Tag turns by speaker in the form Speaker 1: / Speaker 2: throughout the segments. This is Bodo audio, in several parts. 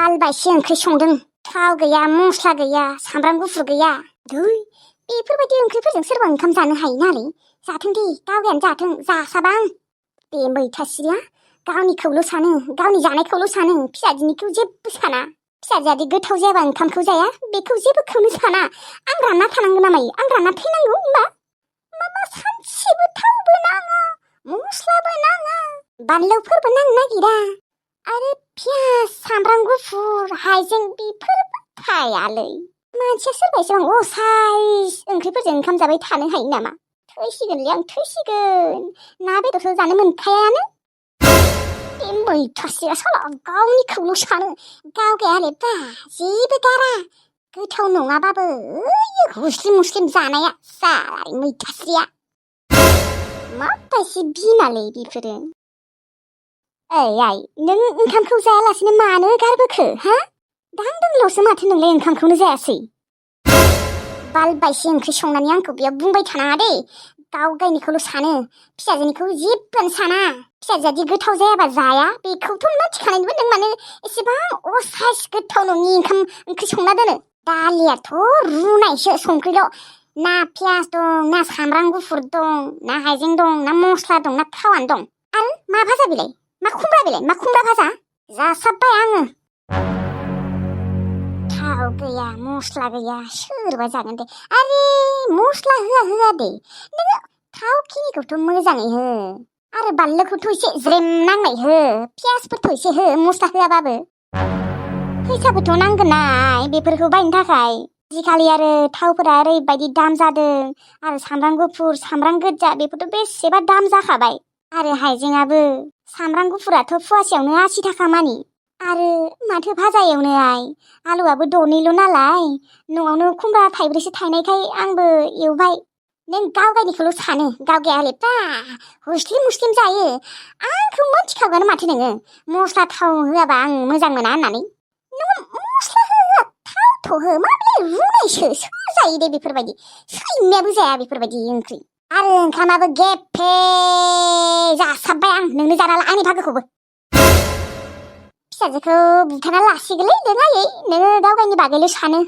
Speaker 1: बालबायसो ओंख्रि संदों। थाव गैया, मस्ला गैया, सामब्राम गुफुर गैया। दुइ बेफोरबायदि ओंख्रिफोरजों सोरबा ओंखाम जानो हायो नालै। जाथों दे, गावगायानो जाथों, जासाबा आं। बे मैथा सिरिया गावनिखौल' सानो, गावनि जानायखौल' सानो, फिसाजोनिखौ जेबो साना। फिसाजोआदि गोथाव जायाबा ओंखामखौ जाया, बेखौ जेबोखौनो साना। आं रानना थानांगौ ना मायो? आं रानना थैनांगौ होनबा? माबा सानसेबो थावबो नाङा, मस्लाबो नाङा, बानलुफोरबो नांनो नागिरा। आरो पियाज, सामब्राम गुफुर, हाइजें बेफोरबो थायालै। मानसिया सोरबा एसेबां असाइस ओंख्रिफोरजों ओंखाम जाबाय थानो हायो नामा? थैसिगोनलै आं, थैसिगोन। ना बेदरखौ जानो मोनखायानो। बे मैथासेया साला गावनिखौल' सानो, गावगायालाय बा जेबो गारा। गोथाव नङाबाबो ओइ हुस्लिम मुस्लिम जानाया सालाय मैथासेया। माबायदि बिमालै बेफोरो? ओइ आइ, नों ओंखामखौ जायालासिनो मानो गारबोखो हा? दांदोंल'सो माथो नोंलाय ओंखामखौनो जायासै। बालबायसो ओंख्रि संनानै आंखौ बेयाव बुंबाय थानाङा दे। गावगायनिखौल' सानो, फिसाजोनिखौ जेबोआनो साना। फिसाजोआदि गोथाव जायाबा जाया, बेखौथ' मिथिखानायनिबो नों मानो एसेबां असाइस गोथाव नङि ओंख्रि संना दोनो। दालियाथ' रुनायसो, संख्रिल'। ना पियाज दं, ना सामब्राम गुफुर दं, ना हाइजें दं, ना मस्ला दं, ना थावानो दं। आरो मा भाजा बिलाय? मा खुमब्रा बिलाय? मा खुमब्रा भाजा? जासाबबाय आङो। थाव गैया, मस्ला गैया, सोरबा जागोन दे। आरे मस्ला होआ दे नोङो, थावखिनिखौथ' मोजाङै हो। आरो बानलुखौथ' एसे ज्रेम नांनाय हो, पियाजफोरखौ एसे हो, मस्ला होआबाबो। फैसाबोथ' नांगोन ना बेफोरखौ बायनो थाखाय। आजिखालि आरो थावफोरा ओरैबायदि दाम जादों। आरो सामब्राम गुफुर, सामब्राम गोजा बेफोरथ' बेसेबा दाम जाखाबाय। आरो हाइजेंआबो, सामब्राम गुफुराथ' फवासेयावनो 80 थाखा मानि। आरो माथो भाजा एवनो आइ, आलुआबो 2 नालाय, न'आवनो खुमब्रा थाइब्रैसो थायनायखाय आंबो एवबाय। नों गावगायनिखौल' सानो, गावगायालाय बा हुस्लिम मुस्लिम जायो। आंखौ मिथिखागोन माथो नोङो, मस्ला थाव होआबा आं मोजां मोना होननानै। नोङो मस्ला होआ, थावथ' हो, माबे रुनायसो, सोर जायो दे बेफोरबायदि? सैमायाबो जाया बेफोरबायदि ओंख्रि। आरो ओंखामाबो गेफे जासाबबाय आं, नोंनो जानाला आंनि भागोखौबो। फिसाजोखौ बुथारना लासिगोनलै नों आयै, नोङो गावगायनि बागैल' सानो।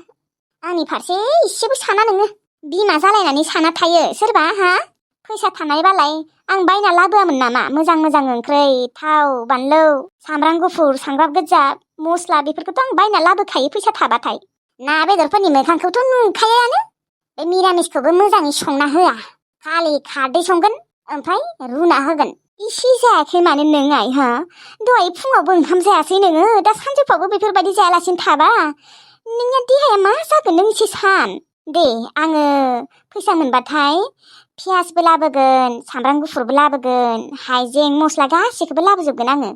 Speaker 1: आंनि फारसे इसेबो साना नोङो। बिमा जालायनानै साना थायो सोरबा हा? फैसा थानायबालाय आं बायना लाबोआमोन नामा मोजां मोजां ओंख्रै, थाव, बानलु, सामब्राम गुफुर, सामब्राम गोजा, मस्ला बेफोरखौथ' आं बायना लाबोखायो फैसा थाबाथाय। ना बेदरफोरनि मोखांखौथ' नुखायानो। बे मिरामिसखौबो मोजाङै संना होआ, खालि खारदै संगोन ओमफ्राय रुना होगोन। इसे जायाखै मानो नों आइ हा? दहाय फुङावबो ओंखाम जायासै नोङो, दा सानजौफुआवबो बेफोरबायदि जायालासिनो थाबा नोंनिया देहाया मा जागोन नों एसे सान। दे आङो फैसा मोनबाथाय पियाजबो लाबोगोन, सामब्राम गुफुरबो लाबोगोन, हाइजें मस्ला गासैखौबो लाबोजोबगोन आङो।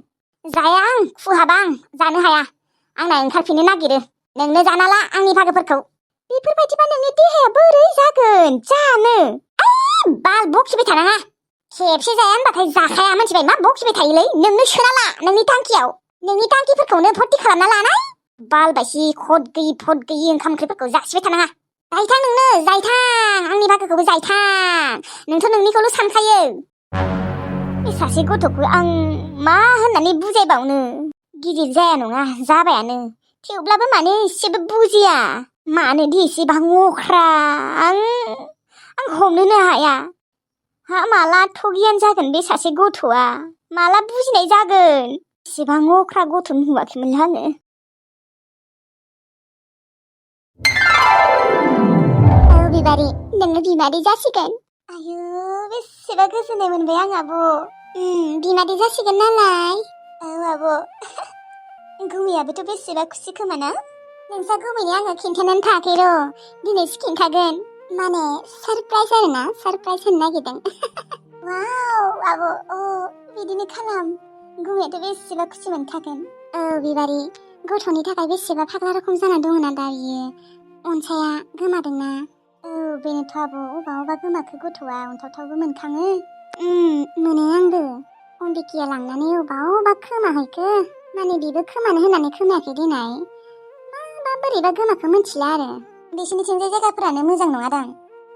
Speaker 1: जाया आं, खुहाबा आं, जानो हाया। आंना ओंखारफिननो नागिरो। नोंनो जानाला आंनि भागोफोरखौ। बेफोरबायदिबा नोंनि देहाया बोरै जागोन जानो? बाल बखिबाय थानाङा। खेबसे जाया होनबाथाय जाखाया, मिथिबाय? मा बखिबाय थायोलै? नोंनो सोना ला नोंनि टांकियाव, नोंनि टांकिफोरखौनो भर्ति खालामना लानाय। बालबायसि खद गैयि ओंखाम ओंख्रिफोरखौ जासिबाय थानाङा। जायथां नोंनो, जायथां, आंनि भागोखौबो जायथां। नोंथ' नोंनिखौल' सानखायो। बे सासे गथ'खौ आं मा होननानै बुजायबावनो? गिदिर जाया नङा, जाबायानो। थेवब्लाबो मानो एसेबो बुजिया? मानोदि एसेबां अख्रा? आं हमनोनो हाया। हा माला थगियान जागोन बे सासे गथ'आ? माला बुजिनाय जागोन? एसेबां अख्रा गथ' नुवाखैमोन आङो। बिबारि, नोङो बिमादै जासिगोन। आयु बेसेबा गोजोननाय मोनबाय आं आब'। बिमादै जासिगोन नालाय। औ आब'। गुमैयाबोथ' बेसेबा खुसि खोमा ना? नोंसा गुमैनो आङो खिन्थानानै थायाखै र', दिनैसो खिन्थागोन। माने सारप्राइज आरोना, सारप्राइज होनो नागिरदों। वाव आब', बिदिनो खालाम। गुमैयाथ' बेसेबा खुसि मोनखागोन। औ बिबारि, गथ'नि थाखाय बेसेबा फाग्ला रखम जाना दङना दा बियो। अनसाया गोमादोंना? औ बेनोथ' आब', अबा गोमाखो गथ'आ, अनथावथावबो मोनखाङो। मोनो आंबो। अम्बिकाया लांनानै अबा खोमाहैखो? माने बेबो खोमानो होननानै खोमायाखै देनाय। मा बोरैबा गोमाखो मिथिला आरो। बिसिनिथिंजाय जायगाफोरानो मोजां नङादां।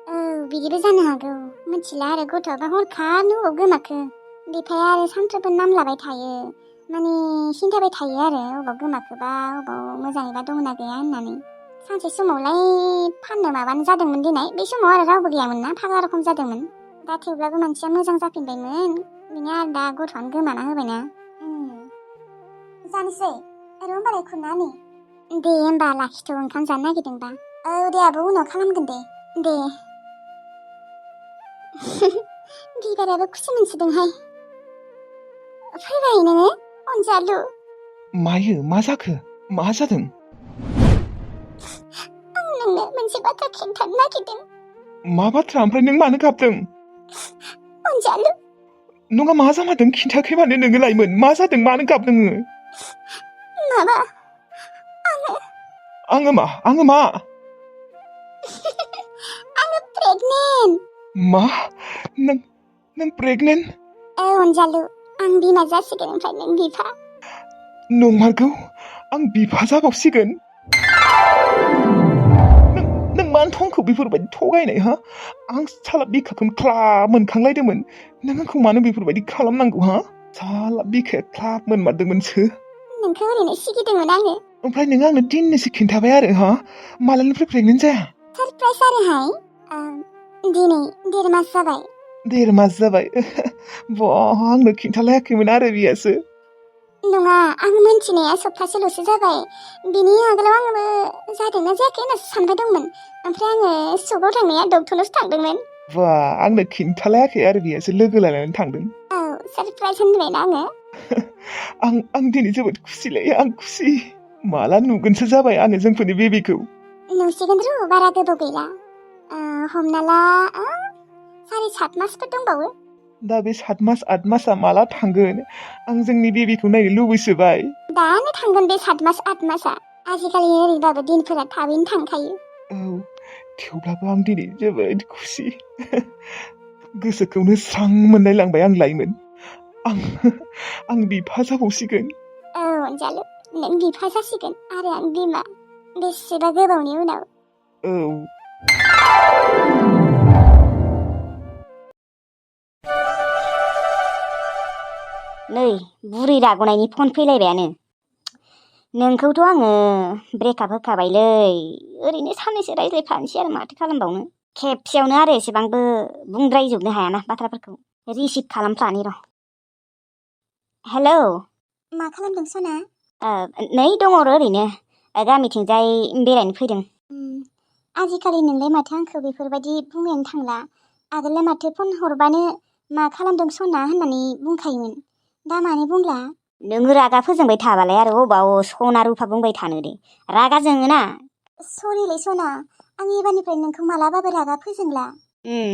Speaker 1: औ बिदिबो जानो हागौ, मिथिला आरो गथ'आबा हरखाब न'आव गोमाखो। बिफाया आरो सानफ्रोमबो नाम लाबाय थायो। माने खिन्थाबाय थायो आरो अबाव गोमाखोबा अबाव मोजाङैबा दंना गैया होननानै। सानसे समावलाय फाननो माबानो जादोंमोन दिनै, बे समाव आरो रावबो गैयामोन ना, फाग्ला रखम जादोंमोन। दा थेवब्लाबो मानसिया मोजां जाफिनबायमोन, बिनि आरो दा गथ'आनो गोमाना होबायना। जानोसै र' होमबालाय खुरनानै। दे होमबा लाखिथ' ओंखाम जानो नागिरदोंबा। औ दे आब' उनाव खालामगोन दे। दे। बिबाराबो खुसि मोनसोदोंहाय। फैबाय नोङो अनजालु?
Speaker 2: मायो मा जाखो? मा जादों?
Speaker 1: आं नोंनो मोनसे बाथ्रा खिन्थानो नागिरदों।
Speaker 2: मा बाथ्रा? ओमफ्राय नों मानो गाबदों?
Speaker 1: अनजालु।
Speaker 2: नङा मा जामारदों? खिन्थायाखै मानो नोङो लाइमोन? मा जादों? मानो गाबदों नोङो?
Speaker 1: माबा
Speaker 2: आङो मा? आङो मा?
Speaker 1: आङो प्रेगनेन्ट।
Speaker 2: मा? नों प्रेगनेन्ट?
Speaker 1: औ अनजालु, आं बिमा जासिगोन, ओमफ्राय नों बिफा।
Speaker 2: नंमारगौ? आं बिफा जाबावसिगोन? नों मानो थंखौ बेफोरबायदि थगायनाय हा? आं साला बिखाखौनो ख्लाब मोनखांलायदोंमोन, नों आंखौ मानो बेफोरबायदि खालामनांगौ हा? साला बिखाया ख्लाब मोनमारदोंमोनसो।
Speaker 1: नोंखौ ओरैनो सिगिदोंमोन आङो।
Speaker 2: ओमफ्राय नों आंनो दिनैसो खिन्थाबाय आरो हा? मालानिफ्राय प्रेगनेन्ट जाया?
Speaker 1: सारप्राइज आरोहाय। दिनै 1.5 मास जाबाय।
Speaker 2: 1.5 मास जाबाय? आंनो खिन्थालायाखैमोन आरो बियासो।
Speaker 1: नङा, आं मोनथिनाया सप्तासेल'सो जाबाय। बिनि आगोलाव आङो जादोंना जायाखै होननासो सानबाय दंमोन। ओमफ्राय आङो सकाव थांनाया डक्टरनावसो थांदोंमोन।
Speaker 2: आंनो खिन्थालायाखै आरो बियासो, लोगो लानानै थांदों।
Speaker 1: औ, सारप्राइज होनबायना आङो।
Speaker 2: आं दिनै जोबोद खुसिलै, आं खुसि। माला नुगोनसो जाबाय आङो जोंफोरनि बेबिखौ।
Speaker 1: नुसिगोन र', बारा गोबाव गैला। हमना ला 7.5 मासफोर दंबावो।
Speaker 2: दा बे 7 मास 8 मासआ माला थांगोन? आं जोंनि बेबिखौ नायनो लुबैसोबाय।
Speaker 1: दानो थांगोन बे 7 मास 8 मासआ। आजिखालि ओरैबाबो दिनफोरा थाबैनो थांखायो।
Speaker 2: औ, थेवब्लाबो आं दिनै जोबोद खुसि। गोसोखौनो स्रां मोनलाय लांबाय आं लाइमोन। आं बिफा जाबावसिगोन।
Speaker 1: औ अनजालु, नों बिफा जासिगोन आरो आं बिमा। बेसेबा गोबावनि उनाव।
Speaker 2: औ।
Speaker 3: नै बुरै राग'नायनि फन फैलायबायानो। नोंखौथ' आङो ब्रेकआप होखाबायलै, ओरैनो साननैसो रायज्लायफानोसै आरो माथो खालामबावनो। खेबसेयावनो आरो एसेबांबो बुंद्रायजोबनो हायाना बाथ्राफोरखौ। रिसिभ खालामफ्लानि र'। हेलौ।
Speaker 1: मा खालामदों सना?
Speaker 3: नै दङ र' ओरैनो, गामिथिंजाय बेरायनो फैदों।
Speaker 1: आजिखालि नोंलाय माथो आंखौ बेफोरबायदि बुंनायानो थांला। आगोललाय माथो फन हरबानो मा खालामदों सना होननानै बुंखायोमोन। दा मानो बुंला?
Speaker 3: नोङो रागा फोजोंबाय थाबालाय आरो अबाव सना रुफा बुंबाय थानो दे, रागा जोङोना।
Speaker 1: सरिलै सना, आं एबारनिफ्राय नोंखौ मालाबाबो रागा फोजोंला।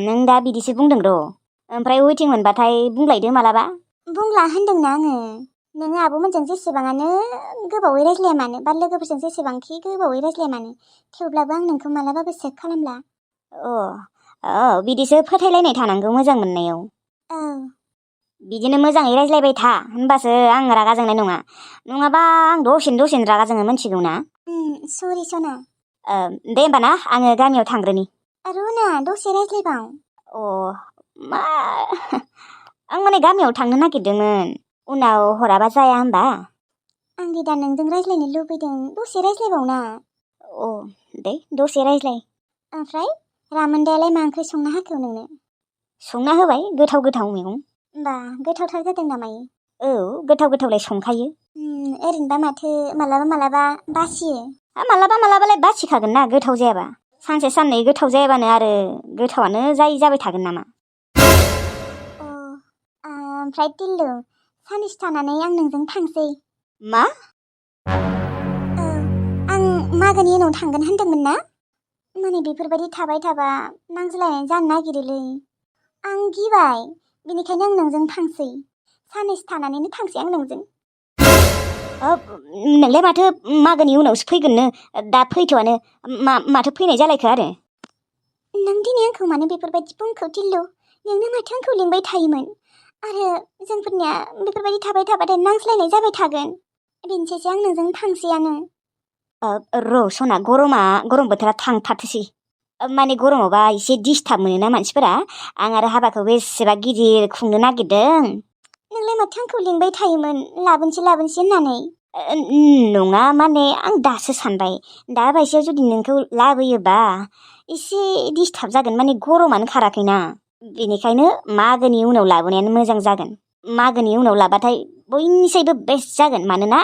Speaker 3: नों दा बिदिसो बुंदों र'। ओमफ्राय वेटिं मोनबाथाय बुंलायदो मालाबा।
Speaker 1: बुंला होनदोंना आङो। नोङो आब'मोनजों जेसेबाङानो गोबावै रायज्लाया मानो, बा लोगोफोरजों जेसेबांखि गोबावै रायज्लाया मानो, थेवब्लाबो आं नोंखौ मालाबाबो सेभ खालामला।
Speaker 3: बिदिसो फोथायलायनाय थानांगौ मोजां मोननायाव।
Speaker 1: औ।
Speaker 3: बिदिनो मोजाङै रायज्लायबाय था, होनबासो आं रागा जोंनाय नङा। नङाबा आं दसेनो रागा जोङो, मिथिगौ ना।
Speaker 1: सरि सना।
Speaker 3: दे होमबा ना, आङो गामियाव थांग्रोनि।
Speaker 1: रुना दसे रायज्लायबाव।
Speaker 3: मा आं माने गामियाव थांनो नागिरदोंमोन, उनाव हराबा जाया होमबा?
Speaker 1: आं दा नोंजों रायज्लायनो लुबैदों, दसे रायज्लायबावना।
Speaker 3: दे दसे रायज्लाय।
Speaker 1: ओमफ्राय रामोनदायालाय मा ओंख्रि संना होखो नोंनो?
Speaker 3: संना होबाय, गोथाव मैगं।
Speaker 1: बा गोथावथार जादों नामायो?
Speaker 3: औ, गोथावलाय संखायो।
Speaker 1: ओरैनोबा माथो मालाबा बासियो।
Speaker 3: मालाबालाय बासिखागोन ना गोथाव जायाबा। सानसे साननै गोथाव जायाबानो आरो गोथावानो जाबाय थागोन नामा?
Speaker 1: ओमफ्राय टिल्लु, साननैसो थानानै आं नोंजों थांसै।
Speaker 3: मा?
Speaker 1: आं मागोनि उनाव थांगोन होनदोंमोन ना? माने बेफोरबायदि थाबाय थाबा नांज्लायनाय जानो नागिरोलै। आं गिबाय, बेनिखायनो आं नोंजों थांसै। साननैसो थानानैनो थांसै आं नोंजों।
Speaker 3: नोंलाय माथो मागोनि उनावसो फैगोननो, दा फैथ'आनो। माथो फैनाय जालायखो आरो?
Speaker 1: नों दिनै आंखौ मानो बेफोरबायदि बुंखो टिल्लु? नोंनो माथो आंखौ लिंबाय थायोमोन। आरो जोंफोरनिया बेफोरबायदि थाबाय थाबाथाय नांज्लायनाय जाबाय थागोन। बेनिखायसो आं नोंजों थांसैयानो।
Speaker 3: र' सना, गरम बोथोरा थांथारथोसै। माने गरमावबा एसे डिस्टार्ब मोनोना मानसिफोरा। आं आरो हाबाखौ बेसेबा गिदिर खुंनो नागिरदों।
Speaker 1: नोंलाय माथो आंखौ लिंबाय थायोमोन लाबोनोसै होननानै?
Speaker 3: नङा माने आं दासो सानबाय दा बायसेयाव जुदि नोंखौ लाबोयोबा एसे डिस्टार्ब जागोन माने गरमानो खाराखैना बेनिखायनो मागोनि उनाव लाबोनायानो मोजां जागोन। मागोनि उनाव लाबाथाय बयनिसायबो बेस्ट जागोन मानोना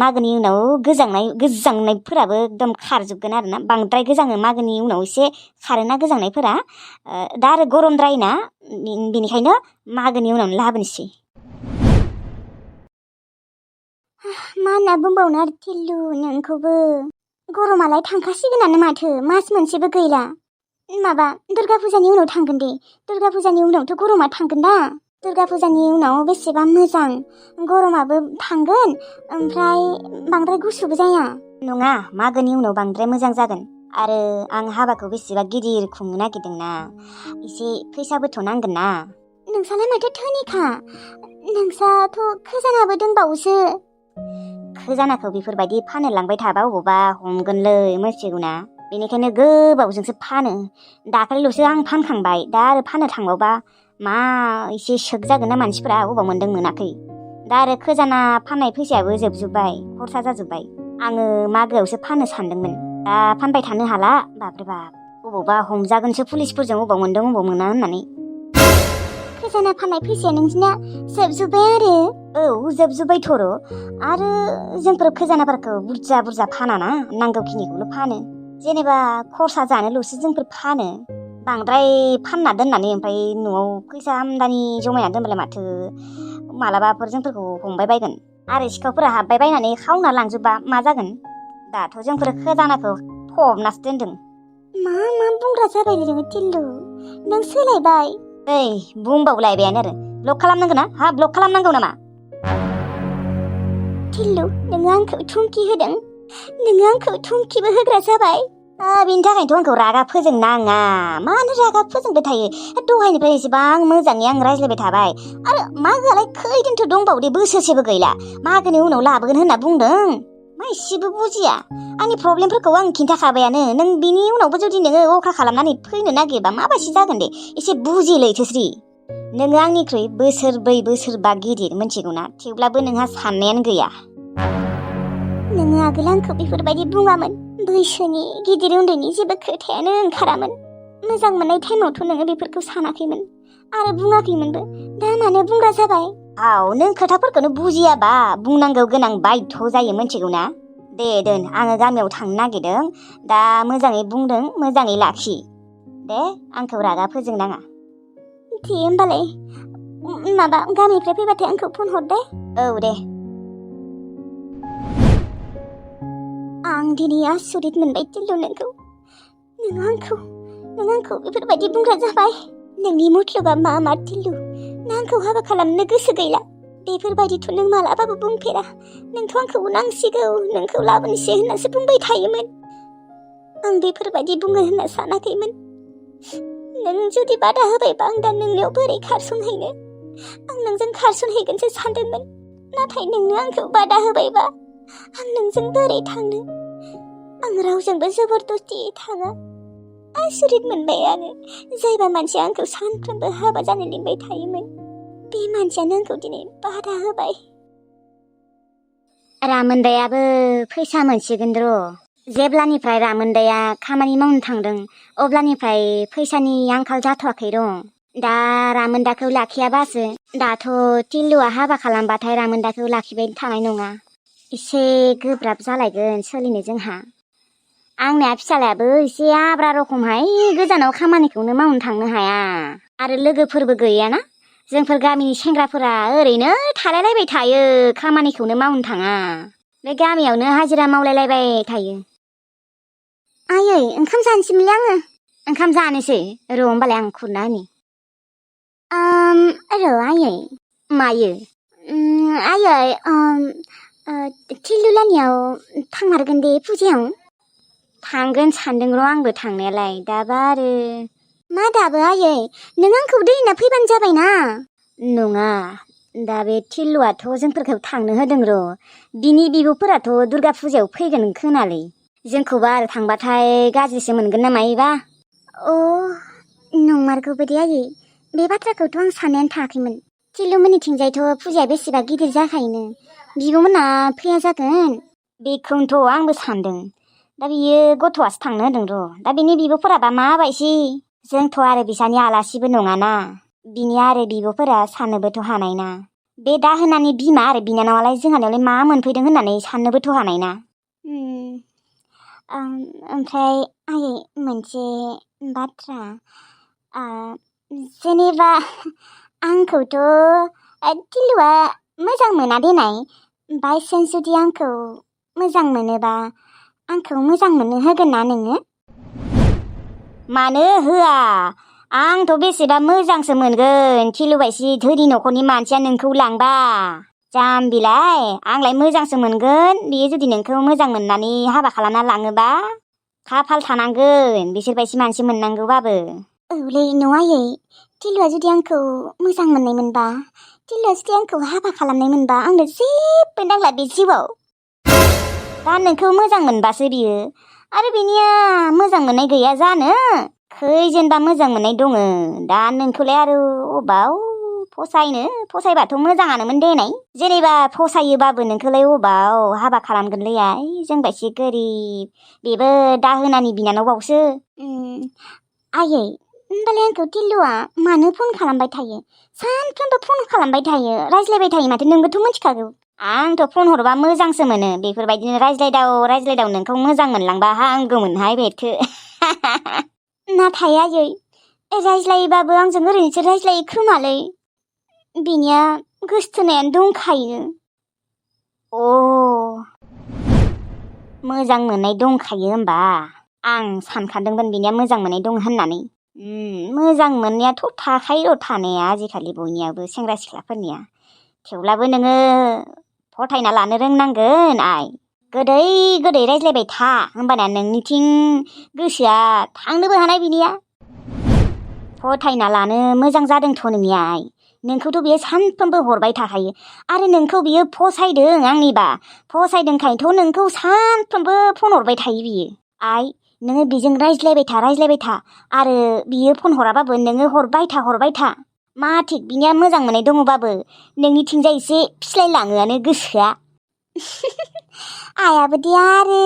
Speaker 3: मागोनि उनाव गोजांनायफोराबो एकदम खारजोबगोन आरोना बांद्राय गोजाङो मागोनि उनाव एसे खारोना गोजांनायफोरा दा आरो गरमद्रायना बेनिखायनो मागोनि उनावनो लाबोनोसै।
Speaker 1: मा होनना बुंबावनो आरो टिल्लु नोंखौबो गरमालाय थांखासिगोनानो माथो मास मोनसेबो गैला। माबा दुर्गा फुजानि उनाव थांगोन दे। दुर्गा फुजानि उनावथ' गरमा थांगोन दा। दुर्गा फुजानि उनाव बेसेबा मोजां गरमाबो थांगोन ओमफ्राय बांद्राय गुसुबो जाया।
Speaker 3: नङा मागोनि उनाव बांद्राय मोजां जागोन आरो आं हाबाखौ बेसेबा गिदिर खुंनो नागिरदोंना एसे फैसाबोथ' नांगोन ना।
Speaker 1: नोंसालाय माथो धोनिखा नोंसाथ' खैजानाबो दंबावोसो।
Speaker 3: खैजानाखौ बेफोरबायदि फाननो लांबाय थाबा अबावबा हमगोनलै मिथिगौना बेनिखायनो गोबावजोंसो फानो। दाखालिल'सो आं फानखांबाय दा आरो फाननो थांबावबा मा एसे सोग जागोन ना मानसिफोरा अबाव मोनदों मोनाखै। दा आरो खैजाना फाननाय फैसायाबो जोबजोब्बाय खरसा जाजोब्बाय। आङो मागोआवसो फाननो सानदोंमोन दा फानबाय थानो हाला बाब्रे बाब अबावबा हमजागोनसो पुलिसफोरजों अबाव मोनदों अबाव मोना होननानै।
Speaker 1: खैजाना फाननाय फैसाया नोंसिना जोबजोब्बाय आरो?
Speaker 3: औ जोबजोब्बाय थर' आरो जोंफोर खैजानाफोरखौ बुरजा फानाना नांगौखिनिखौल' फानो जेनेबा खरसा जानोल'सो जोंफोर फानो। बांद्राय फानना दोननानै ओमफ्राय न'आव फैसा आमदानि जमायना दोनबालाय माथो मालाबाफोर जोंफोरखौ हमबाय बायगोन आरो सिखावफोरा हाबबाय बायनानै खावना लांजोबबा मा जागोन। दाथ' जोंफोर खैजानाखौ फबनासो दोनदों।
Speaker 1: मा बुंग्रा जाबाय नोङो टिल्लु नों सोलायबाय।
Speaker 3: ओइ बुंबावलायबायानो आरो ब्लक खालामनांगौ ना हा ब्लक खालामनांगौ नामा?
Speaker 1: टिल्लु नोङो आंखौ धुमखि होदों। नोङो आंखौ धुमखिबो होग्रा जाबाय।
Speaker 3: बेनि थाखायनोथ' आंखौ रागा फोजोंनाङा मानो रागा फोजोंबाय थायो। दहायनिफ्राय एसेबां मोजाङै आं रायज्लायबाय थाबाय आरो मागोआलाय खैदिनथो दंबावो बोसोरसेबो गैला मागोनि उनाव लाबोगोन होनना बुंदों मा एसेबो बुजिया। आंनि प्रब्लेमफोरखौ आं खिन्थाखाबायानो नों बिनि उनावबो जुदि नोङो अख्रा खालामनानै फैनो नागिरबा माबायदि जागोन दे एसे बुजिलैथोस्रि। नोङो आंनिख्रुइ बोसोरबा गिदिर मिथिगौना थेवब्लाबो नोंहा साननायानो गैया।
Speaker 1: नोङो आगोल आंखौ बेफोरबायदि बुङामोन बैसोनि गिदिर उन्दैनि जेबो खोथायानो ओंखारामोन। मोजां मोननाय टाइमावथ' नोङो बेफोरखौ सानाखैमोन आरो बुङाखैमोनबो दा मानो बुंग्रा जाबाय।
Speaker 3: नों खोथाफोरखौनो बुजियाबा बुंनांगौ गोनां बायध' जायो मिथिगौना। दे दोन आङो गामियाव थांनो नागिरदों दा मोजाङै बुंदों मोजाङै लाखि दे आंखौ रागा फोजोंनाङा।
Speaker 1: दे होमबालाय माबा गामिनिफ्राय फैबाथाय आंखौ फन हर दे।
Speaker 3: औ दे।
Speaker 1: आं दिनै आसरित मोनबाय टिल्लु नोंखौ। नों आंखौ बेफोरबायदि बुंग्रा जाबाय। नोंनि मथलबा मा टिल्लु नों आंखौ हाबा खालामनो गोसो गैला बेफोरबायदिथ' नों मालाबाबो बुंफेरा। नोंथ' आंखौ नांसिगौ नोंखौ लाबोनोसै होननासो बुंबाय थायोमोन। आं बेफोरबायदि बुङो होनना सानाखैमोन। नों जुदि बादा होबायबा आं दा नोंनियाव बोरै खारसनहैनो। आं नोंजों खारसनहैगोनसो सानदोंमोन नाथाय नोंनो आंखौ बादा होबायबा आं नोंजों बोरै थांनो। आं रावजोंबो जबरदस्ति थाङा। आसरित मोनबाय आङो जायबा मानसिया आंखौ सानफ्रोमबो हाबा जानो लिंबाय थायोमोन बे मानसियानो आंखौ दिनै बादा होबाय।
Speaker 3: रामोनदायाबो फैसा मोनसिगोन र'। जेब्लानिफ्राय रामोनदाया खामानि मावनो थांदों अब्लानिफ्राय फैसानि आंखाल जाथ'वाखै र'। दा रामोनदाखौ लाखियाबासो दाथ' टिल्लुआ हाबा खालामबाथाय रामोनदाखौ लाखिबाय थानाय नङा। एसे गोब्राब जालायगोन सोलिनो जोंहा। आंनिया फिसालायाबो एसे आब्रा रखमहाय गोजानाव खामानिखौनो मावनो थांनो हाया आरो लोगोफोरबो गैयाना। जोंफोर गामिनि सेंग्राफोरा ओरैनो थालायलायबाय थायो खामानिखौनो मावनो थाङा बे गामियावनो हाजिरा मावलायलायबाय थायो।
Speaker 1: आयै ओंखाम जानोसैमोनलै आङो।
Speaker 3: ओंखाम जानोसै र' होमबालाय आं खुरना होनि।
Speaker 1: र' आयै
Speaker 3: मायो
Speaker 1: आयै टिल्लु लानियाव थांमारगोन दे फुजायाव।
Speaker 3: थांगोन सानदों र' आंबो थांनायालाय दाबा आरो
Speaker 1: मा दाबो आयै नों आंखौ दैना फैबानो जाबायना।
Speaker 3: नङा दा बे टिल्लुआथ' जोंफोरखौ थांनो होदों र'। बिनि बिब'फोराथ' दुर्गा फुजायाव फैगोन खोनालै। जोंखौबा आरो थांबाथाय गाज्रिसो मोनगोन ना मायोबा।
Speaker 1: नंमारगौ बायदि आयै बे बाथ्राखौथ' आं साननायानो थायाखैमोन।
Speaker 3: टिलुमोननिथिंजायथ' फुजाया बेसेबा गिदिर जाखायोनो बिब'मोना फैया जागोन बेखौनोथ' आंबो सानदों दा बियो गथ'आसो थांनो होदों र' दा बिनि बिब'फोराबा माबायसि जोंथ' आरो बिसानि आलासिबो नङाना बिनि आरो बिब'फोरा साननोबोथ' हानायना बे दाहोनानि बिमा आरो बिनानावालाय जोंहानियावलाय मा मोनफैदों होननानै साननोबोथ' हानायना ओमफ्राय आयै मोनसे बाथ्रा जेनेबा आंखौथ' टिलुआ मोजां मोना देनाय बायसान्स जुदि आंखौ मोजां मोनोबा आंखौ मोजां मोननो होगोन ना नोङो? मानो होआ आंथ' बेसेबा मोजांसो मोनगोन टिलुबायसि धोनि न'खरनि मानसिया नोंखौ लांबा जाम्बिलाय आंलाय मोजांसो मोनगोन बियो जुदि नोंखौ मोजां मोननानै हाबा खालामना लाङोबा खाफाल थानांगोन बिसोरबायसि मानसि मोननांगौबाबो औलै नङायै टिलुआ जुदि आंखौ मोजां मोननाय मोनबा टिलुआ जुदि आंखौ हाबा खालामनाय मोनबा आंनो जेबो नांला बे जिउआव दा नोंखौ मोजां मोनबासो बियो आरो बिनिया मोजां मोननाय गैया जानो खैजेनबा मोजां मोननाय दङ दा नोंखौलाय आरो अबाव फसायबाथ' मोजाङानोमोन देनाय जेनेबा फसायोबाबो नोंखौलाय अबाव हाबा खालामगोनलै आइ जोंबायसि गोरिब बेबो दाहोनानि बिनानावबावसो आयै होनबालाय आंखौ टिलुआ मानो फन खालामबाय थायो सानफ्रोमबो फन खालामबाय थायो रायज्लायबाय थायो माथो नोंबोथ' मिथिखागौ आंथ' फन हरबा मोजांसो मोनो बेफोरबायदिनो रायज्लायदाव नोंखौ मोजां मोनलांबा हांगौमोनहाय बेथो नाथाय आयै रायज्लायोबाबो आंजों ओरैनोसो रायज्लायो खोमालै बिनिया गोसथोनायानो दंखायो मोजां मोननाय दंखायो होमबा आं सानखादोंमोन बिनिया मोजां मोननाय दं होननानै मोजां मोननायाथ' थाखायो थानाया आजिखालि बयनियाबो सेंग्रा सिख्लाफोरनिया थेवब्लाबो नोङो फोथायना लानो रोंनांगोन आइ गोदै रायज्लायबाय था होमबाना नोंनिथिं गोसोआ थांनोबो हानाय बिनिया फोथायना लानो मोजां जादोंथ' नोंनिया आइ नोंखौथ' बियो सानफ्रोमबो हरबाय थाखायो आरो नोंखौ बियो फसायदों आंनिबा फसायदोंखायनोथ' नोंखौ सानफ्रोमबो फन हरबाय थायो बियो आइ नोङो बेजों रायज्लायबाय था आरो बियो फन हराबाबो नोङो हरबाय था मा थिग बिनिया मोजां मोननाय दङबाबो नोंनिथिंजाय एसे फिस्लायलाङोआनो गोसोआ आइयाबो दे आरो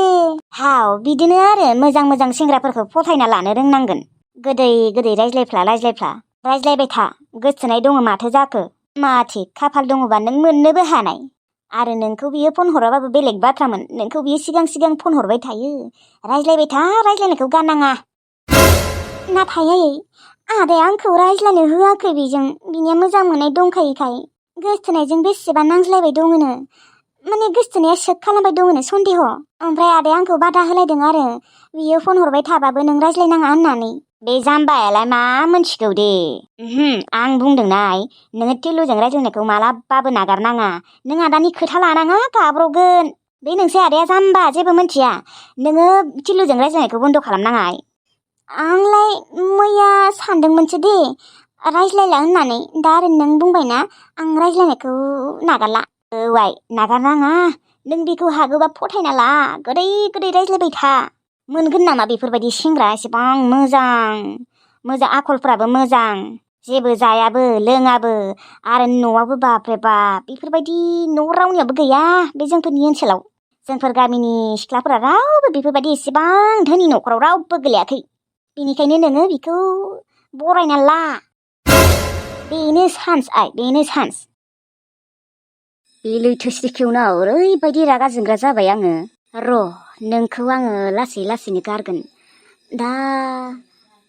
Speaker 3: हाव बिदिनो आरो मोजां सेंग्राफोरखौ फोथायना लानो रोंनांगोन गोदै रायज्लायबाय था गोसथोनाय दङ माथो जाखो मा थिग खाफाल दङबा नों मोननोबो हानाय आरो नोंखौ बियो फन हराबाबो बेलेग बाथ्रामोन नोंखौ बियो सिगां फन हरबाय थायो रायज्लायबाय था रायज्लायनायखौ गारनाङा नाथाय आयै आदाया आंखौ रायज्लायनो होआखै बेजों बिनिया मोजां मोननाय दंखायोखाय गोसथोनायजों बेसेबा नांज्लायबाय दङनो माने गोसथोनाया सेक खालामबाय दङनो सन्देह ओमफ्राय आदाया आंखौ बादा होलायदों आरो बियो फन हरबाय थाबाबो नों रायज्लायनाङा होननानै बे जाम्बायालाय मा मोनथिगौ दे आं बुंदोंना नोङो टिलुजों रायज्लायनायखौ मालाबाबो नागारनाङा नों आदानि खोथा लानाङा गाब्र'गोन बे नोंसो आदाया जाम्बा जेबो मिथिया नोङो टिलुजों रायज्लायनायखौ बन्द' खालामनाङा आंलाय मैया सानदोंमोनसो दे रायज्लायला होननानै दा आरो नों बुंबायना आं रायज्लायनायखौ नागारला आइ नागारनाङा नों बेखौ हागोबा फोथायना ला गोदै रायज्लायबाय था मोनगोन नामा बेफोरबायदि सेंग्रा एसेबां मोजां आखलफ्राबो मोजां जेबो जायाबो लोङाबो आरो न'आवबो बाप्रे बाप बेफोरबायदि न' रावनियाबो गैया बे जोंफोरनि ओनसोलाव जोंफोर गामिनि सिख्लाफोरा रावबो बेफोरबायदि एसेबां धोनि न'खराव रावबो गोलैयाखै बेनिखायनो नोङो बेखौ बरायना ला बेनो चान्स बे लैथोस्रिखेवनाव ओरैबायदि रागा जोंग्रा जाबाय आङो नोंखौ आङो लासैनो गारगोन दा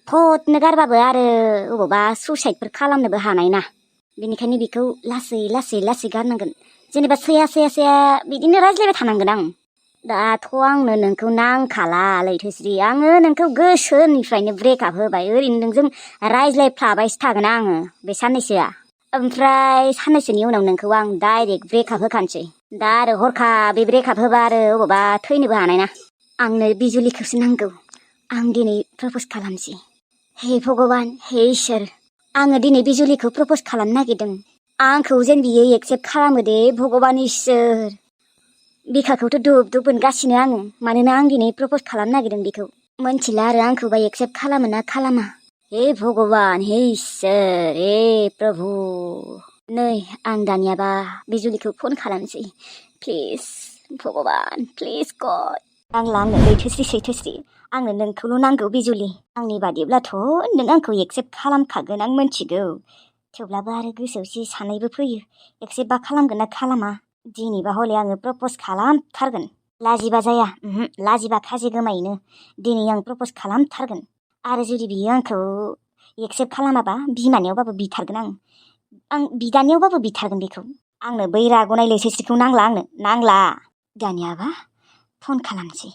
Speaker 3: फटनो गारबाबो आरो अबावबा सुइसाइडफोर खालामनोबो हानाय ना बेनिखायनो बेखौ लासै गारनांगोन जेनेबा सैया बिदिनो रायज्लायबाय थानांगोन आं दाथ' आंनो नोंखौ नांखाला लैथोस्रि आङो नोंखौ गोसोनिफ्रायनो ब्रेकआप होबाय ओरैनो नोंजों रायज्लायफ्लाबायसो थागोन आङो बे साननैसोआ ओमफ्राय साननैसोनि उनाव नोंखौ आं डाइरेक्ट ब्रेकआप होखानोसै दा आरो हरखाबै ब्रेकआप होबा आरो अबावबा थैनोबो हानाय ना आंनो बिजुलिखौसो नांगौ आं दिनै प्रप'ज खालामसै हे भगबान हे इसोर आङो दिनै बिजुलिखौ प्रप'ज खालामनो नागिरदों आंखौ जेन बियो एक्सेप्ट खालामो दे भगबान इसोर बिखाखौथ' दुब मोनगासिनो आङो मानोना आं दिनै प्रप'ज खालामनो नागिरदों बेखौ मोनथिला आरो आंखौबा एक्सेप्ट खालामो ना खालामा हे भगबान हे इसोर हे प्रभु नै आं दानियाबा बिजुलिखौ फन खालामसै प्लिज भगबान प्लिज गड नांला आंनो लैथोस्रि सैथोस्रि आंनो नोंखौल' नांगौ बिजुलि आंनि बादिब्लाथ' नों आंखौ एक्सेप्ट खालामखागोन आं मोनथिगौ थेवब्लाबो आरो गोसोआव एसे साननायबो फैयो एक्सेप्टबा खालामगोन ना खालामा दिनैबा हले आङो प्रप'ज खालामथारगोन लाजिबा जाया लाजिबा खाजि गोमायोनो दिनै आं प्रप'ज खालामथारगोन आरो जुदि बियो आंखौ एक्सेप्ट खालामाबा बिमानियावबाबो बिथारगोन आं बिदानियावबाबो बिथारगोन बेखौ आंनो बै राग'नाय लैथोस्रिखौ नांला आंनो नांला दानियाबा फन खालामसै